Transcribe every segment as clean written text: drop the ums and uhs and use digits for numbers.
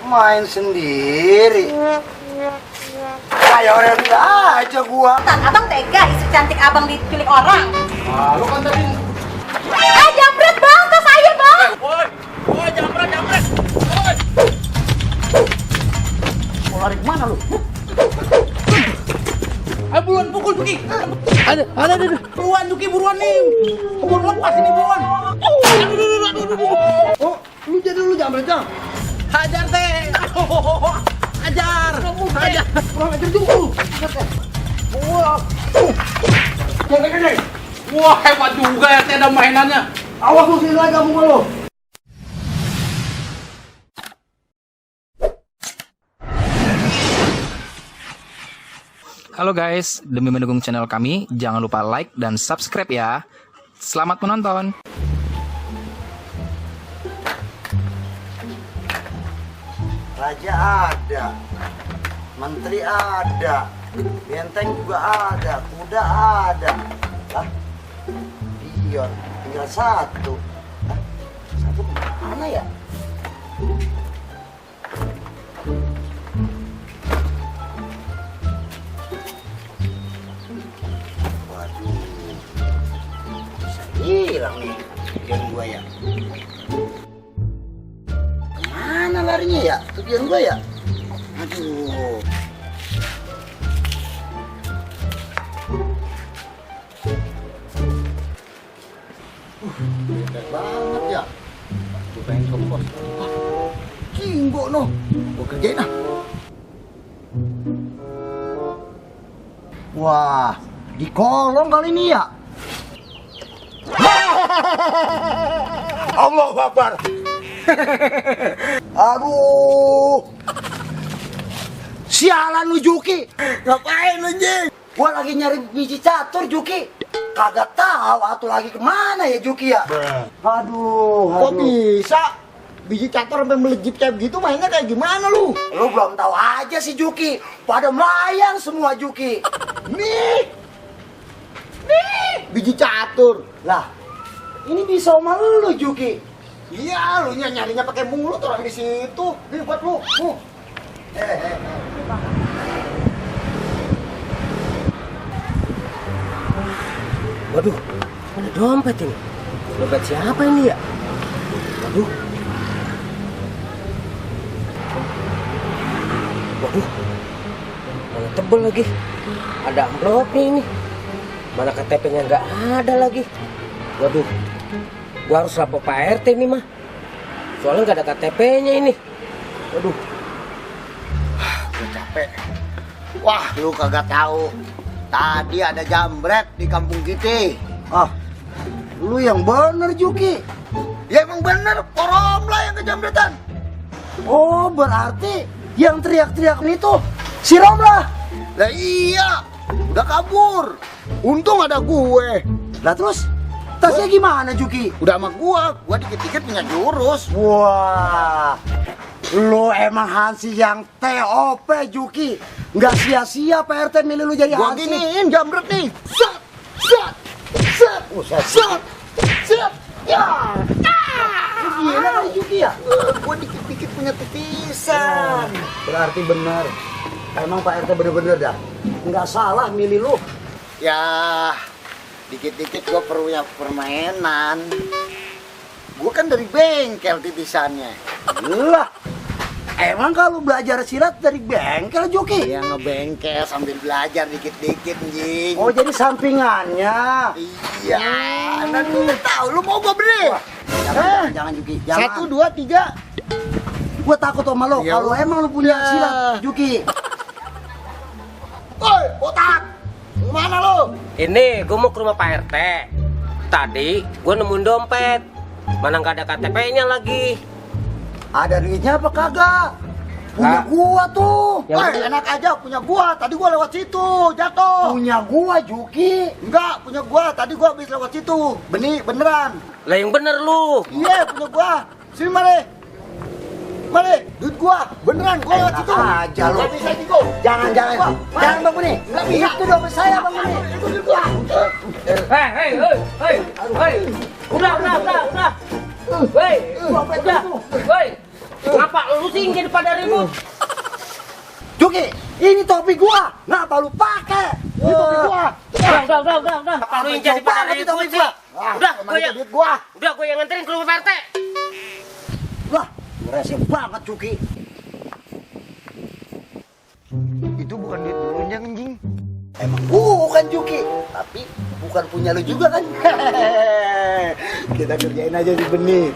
Main sendiri. Kayak orang aja gua. Abang tega istri cantik abang diculik orang. Lu kan tadi. Jambret bang, tas saya bang. Woi, jambret. Woi. Mau lari kemana lu? Ayo buruan pukul Juki. Ada. Buruan Juki, buruan nih. Buruan lepas ini buruan. Aduh. Oh, lu jadi lu jambret Jang. Hajar teh. Hajar. Kurang ajar juga lu. Wah. Gini. Wah, hebat juga ya teh ada mainannya. Awas lu sini lagi kamu lu. Halo guys, demi mendukung channel kami, jangan lupa like dan subscribe ya. Selamat menonton. Raja ada, menteri ada, benteng juga ada, kuda ada. Lah, Dion tinggal satu. Lah, satu mana ya? Waduh, bisa hilang nih tujuan gua ya. Kemana larinya ya tujuan gua ya? Aduh. Bener banget ya. Gue pengen ke pos. Jinggo no. Gue kerjain ah. Wah, di kolong kali ini ya. Allah Akbar. Aduh. Sialan lu Juki. Ngapain lu Jing? Gua lagi nyari biji catur Juki. Kagak tahu atuh lagi kemana ya Juki ya. Aduh. Kok bisa biji catur sampai melejit kayak begitu, mainnya kayak gimana lu? Lu belum tahu aja sih Juki. Pada melayang semua Juki. Nih biji catur. Lah, ini bisa sama lu Juki. Iya, lu nyarinya pakai mulut orang di situ. Nih buat lu. Waduh, ada dompet ini. Dompet siapa ini ya? Waduh. Mana tebel lagi. Ada amplopnya ini. Mana KTP-nya nggak ada lagi. Waduh, gua harus lapor Pak RT nih mah. Soalnya nggak ada KTP-nya ini. Waduh. Gue capek. Wah, lu kagak tahu. Tadi ada jambret di kampung kita. Ah, lu yang bener Juki. Ya emang bener, Poromlah yang kejambretan. Oh, berarti yang teriak-teriak itu si Romlah. Lah iya, udah kabur. Untung ada gue. Lah terus tasnya gimana Juki? Udah sama gua dikit-dikit punya jurus. Wah, lu emang Hansi yang TOP Juki. Nggak sia-sia Pak RT milih lu jadi Gua Hansi. giniin jambret nih. Set. Ya. Gila kali Juki ya? Gua dikit-dikit punya titisan. Berarti benar. Emang Pak RT bener-bener dah. Nggak salah milih lu. Ya, dikit-dikit gua punya permainan. Gua kan dari bengkel titisannya. Lah, emang kalau belajar silat dari bengkel Juki? Ya ngebengkel sambil belajar dikit-dikit, Jing. Oh, jadi sampingannya. Iya, nanti lu tahu. Lu mau gua beri? Jangan Juki. Jangan. 1, 2, 3. Gua takut sama lo. Ya Kalau emang lu punya udah. silat Juki. Woi, botak. Mana lu? Ini gue mau ke rumah Pak RT. Tadi gue nemuin dompet. Mana nggak ada KTP-nya lagi. Ada duitnya apa kagak? Punya gua tuh. Woi, enak aja punya gua. Tadi gua lewat situ, jatuh. Punya gua Juki. Enggak, punya gua. Tadi gua habis lewat situ. Beneran. Lah yang bener lu. Iya, punya gua. Sini mari. Mari, duit gua. Beneran gua lewat situ. aja lu. Nggak bisa Jiko. Jangan. Jangan Bang Buni. Nggak bisa. Itu dompet saya Bang Buni. Itu duit gua. Hei. Udah. Hei, udah. Hei, ngapa lu sih? pusing jadi pada ribut. Juki, ini topi gua. Ngapa lu pakai? Ini topi gua. Udah. Lu yang jadi pada Ini topi ribut sih. gua. Udah, kemana itu duit gua? Udah gue yang nganterin ke rumah Pak RT. Wah, rese banget Juki. Itu bukan duit dulunya anjing. Emang bukan Juki, tapi bukan punya lu juga kan? Kita kerjain aja di benih.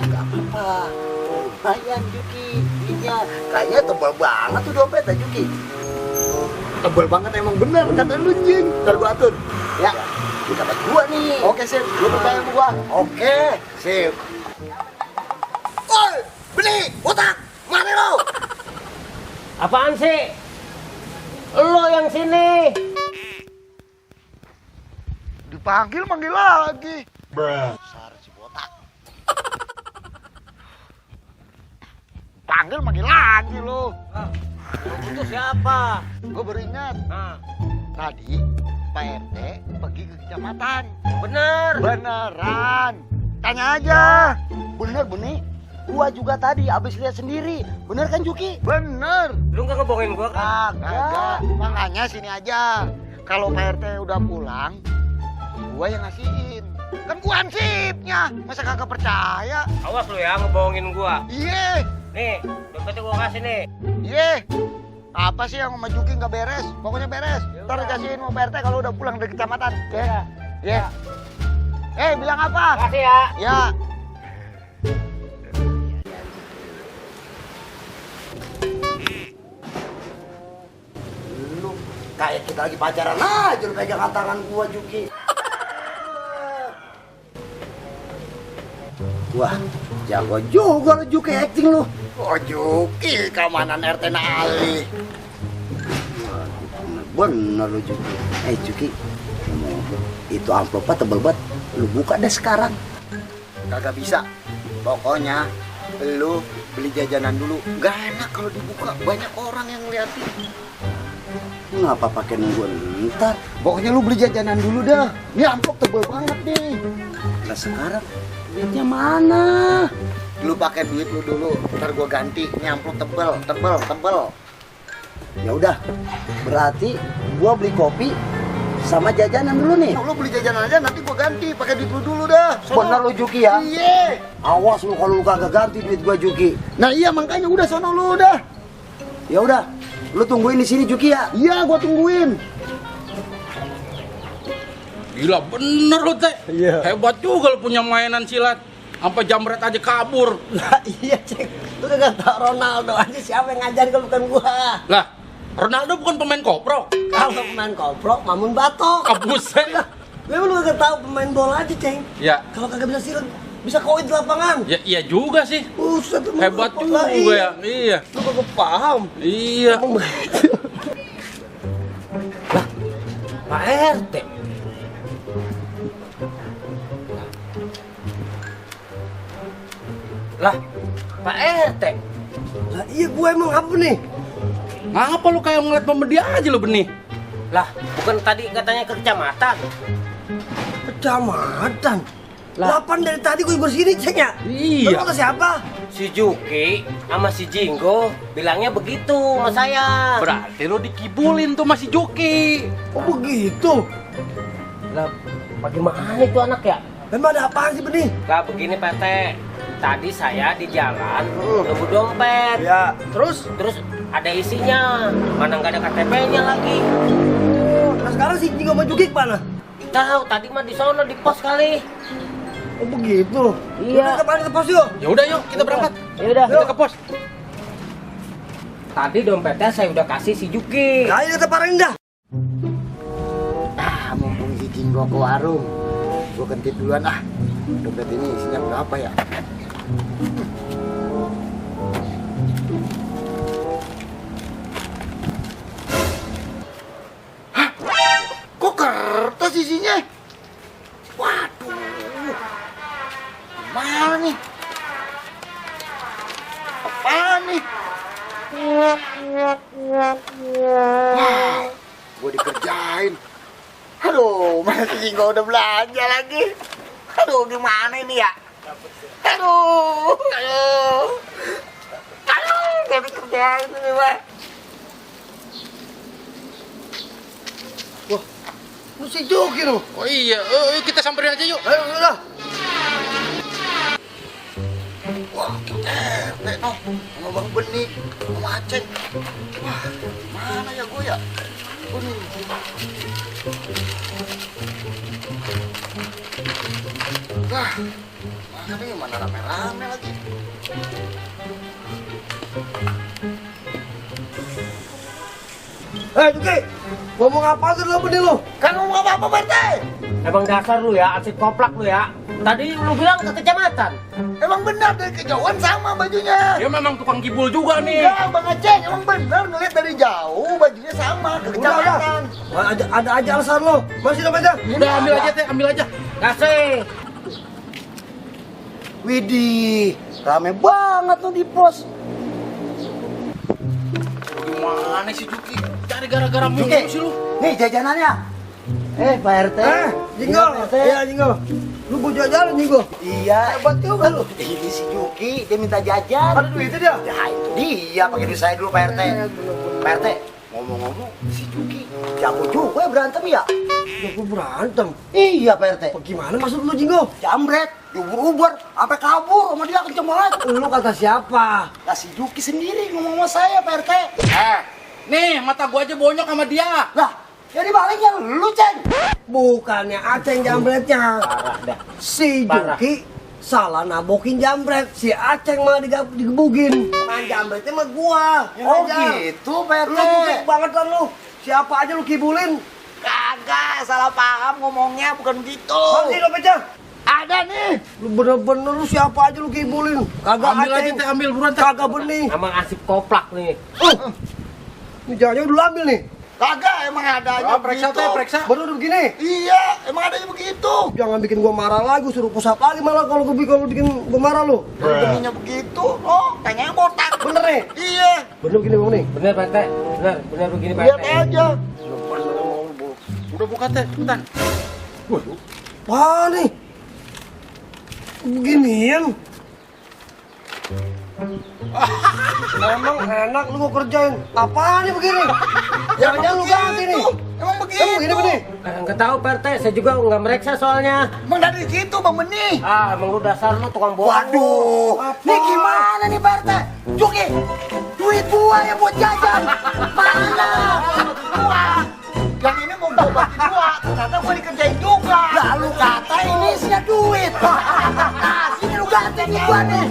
Gak apa-apa, lumayan Juki. Duitnya kayaknya tebal banget tuh dompetnya Juki. Tebal banget emang bener kata lu anjing. Ntar gua atur. Ya, kita dapat gua nih. Oke sip, lu percaya sama gua. Oke, sip. Oi, benih, botak, mana lu? Apaan sih? Lo yang sini. Dipanggil manggil lagi. Besar si botak. Panggil manggil lagi lo. Itu siapa? Gue beringat. Nah, Tadi Pak RT pergi ke kecamatan. bener. Beneran. Tanya aja. Bener benih. Gua juga tadi abis lihat sendiri. Bener kan Juki? Bener. Lu nggak ngebohongin gua kan? Kagak. Makanya sini aja. Kalau Pak RT udah pulang, gua yang ngasihin. Kan gua ansipnya. Masa kagak percaya? Awas lu ya ngebohongin gua. Iye. Nih, dompetnya gua kasih nih. Iye. Apa sih yang sama Juki nggak beres? Pokoknya beres. Ntar dikasihin sama Pak RT kalau udah pulang dari kecamatan. Ya. Ya. Bilang apa? Kasih ya. Ya. Lu kayak kita lagi pacaran aja lu pegang tangan gua Juki. Wah, jago juga lu Juki acting lu. Oh Juki, keamanan RT Ali. Bener lu Juki. Juki, itu amplopnya tebel banget. Lu buka deh sekarang. Kagak bisa. Pokoknya lu beli jajanan dulu. Gak enak kalau dibuka, banyak orang yang ngeliatin. Ngapa pakai nunggu ntar? Pokoknya lu beli jajanan dulu dah. Ini amplop tebel banget nih. Nah sekarang duitnya mana? Lu pakai duit lu dulu, ntar gua ganti. Ini amplop tebel. Ya udah, berarti gua beli kopi sama jajanan dulu nih. Lu beli jajanan aja, nanti gua ganti. Pakai duit lu dulu dah. Bener lu Juki ya? Iya. Awas lu kalau lu kagak ganti duit gua Juki. Nah iya makanya udah sono lu udah. Ya udah, lu tungguin di sini Juki ya. Iya gua tungguin. Gila bener lo teh. Iya. Hebat juga lo punya mainan silat. Sampai jambret aja kabur. Lah iya cek, lu kagak tau Ronaldo aja siapa yang ngajarin kalau bukan gua. Lah, Ronaldo bukan pemain kopro. Kalau pemain kopro, Mamun Batok. Kabuset. Lu kagak tahu pemain bola aja ceng. Ya, Kalau kagak bisa silat, bisa koin di lapangan. ya iya juga sih. Buset, pemain Hebat bola, juga ya. Iya. Lu kagak paham. Iya. Lah, Pak RT. Lah, Pak RT. Lah iya gua emang apa nih? Ngapa lu kayak ngeliat pembedi aja lo benih? Lah, bukan tadi katanya ke kecamatan. Kecamatan. Lah. Lapan dari tadi gue bersini cek ya. Iya. Lu kata siapa? Si Juki sama si Jinggo bilangnya begitu sama saya. Berarti lo dikibulin tuh masih Juki. Oh begitu. Lah, bagaimana itu anak ya? Memang ada apaan sih benih? Gak begini Pak RT. Tadi saya di jalan nunggu dompet. Ya. Terus ada isinya. Mana nggak ada KTP-nya lagi. Nah sekarang si Jinggo sama Juki kemana? Tahu tadi mah di sono di pos kali. Oh begitu. Iya. Udah ke pos yuk. Ya udah yuk kita berangkat. Ya udah. Kita ke pos. Tadi dompetnya saya udah kasih si Juki. Ayo kita parahin dah. Mumpung si Jinggo ke warung, gua kentut duluan ah. Dompet ini isinya berapa ya? Hah? Kok kertas isinya? Waduh. Mana nih? Apaan nih? Wah, gue dikerjain. Aduh, masih Jinggo udah belanja lagi. Aduh, gimana ini ya? Aduh. Susah dikerjain ini, Pak. Wah, lu si Juki lu. Oh iya, kita samperin aja yuk. Ayo, udah. Wah, RT noh, sama Bang Benik, sama Aceng. Wah, mana ya gue ya? Ini. Wah, mana nih, mana rame-rame lagi. Juki, ngomong apa sih lu benih lu? Kan ngomong apa-apa, Pak RT? Emang dasar lu ya, asik koplak lu ya. Tadi lu bilang ke kecamatan. Emang benar dari kejauhan sama bajunya. Dia memang tukang gibul juga nih. Enggak, Bang Aceng, emang benar ngeliat dari jauh bajunya sama ke kecamatan. Ada aja alasan lu. Masih dapat aja. Udah ambil aja teh, ambil aja. Kasih. Widih, rame banget tuh di pos. Gimana sih Juki? Cari gara-gara mulu Juki, sih lu. nih jajanannya. Pak RT. Jinggo. Iya, Jinggo. Lu mau jajan, Jinggo? Iya. Hebat juga lu. Ini si Juki, dia minta jajan. Ada duitnya dia? Ya itu dia, pakai duit saya dulu Pak RT. Pak RT, ngomong-ngomong, si Juki jago juga ya berantem ya? Jago berantem. Iya Pak RT. Gimana maksud lu, Jinggo? Jambret, diubur-ubur, sampai kabur sama dia kenceng banget. Lu kata siapa? Lah si Juki sendiri ngomong sama saya Pak RT. Nih, mata gua aja bonyok sama dia. Lah, jadi baliknya lu Ceng. Bukannya Aceng jambretnya. Parah dah. Si Parah. Juki salah nabokin jambret. Si Aceng malah digebugin. Main jambretnya sama gua. Oh gitu Pak RT. Lu Juki banget kan lu. Siapa aja lu kibulin? Kagak, salah paham ngomongnya, bukan gitu. Masih dompetnya? Ada nih. Lu bener-bener lu siapa aja lu kibulin? Kagak Ambil aja Aceng. teh, ambil buruan teh. Kagak benih. Emang asik koplak nih. Ini jangan dulu ambil nih. Kagak, emang ada aja Periksa begitu. teh, periksa. Baru udah begini. Iya, emang adanya begitu. Jangan bikin gua marah lagi, suruh pusat lagi malah kalau bikin gua marah lu. Benihnya begitu. Oh, kayaknya botak. Bener nih? Iya. Bener begini Bang nih. Bener Pak RT. Bener begini Pak Lihat RT. aja. Udah buka teh, cepetan. Wah nih. Beginian. Emang enak lu gua kerjain. Apaan nih begini? Jangan lu ganti nih. Emang begitu. Emang begini begini. Nggak tahu Pak RT, saya juga nggak meriksa soalnya. Emang dari situ Bang Benih. Emang lu dasar lu tukang bohong. Waduh, ini gimana nih Pak RT? Juki, duit gua ya buat jajan. Mana? Gua. Yang ini mau gua bagi dua, ternyata gua dikerjain juga. Lalu kata ini isinya duit. Nah, sini lu ganti nih gua nih.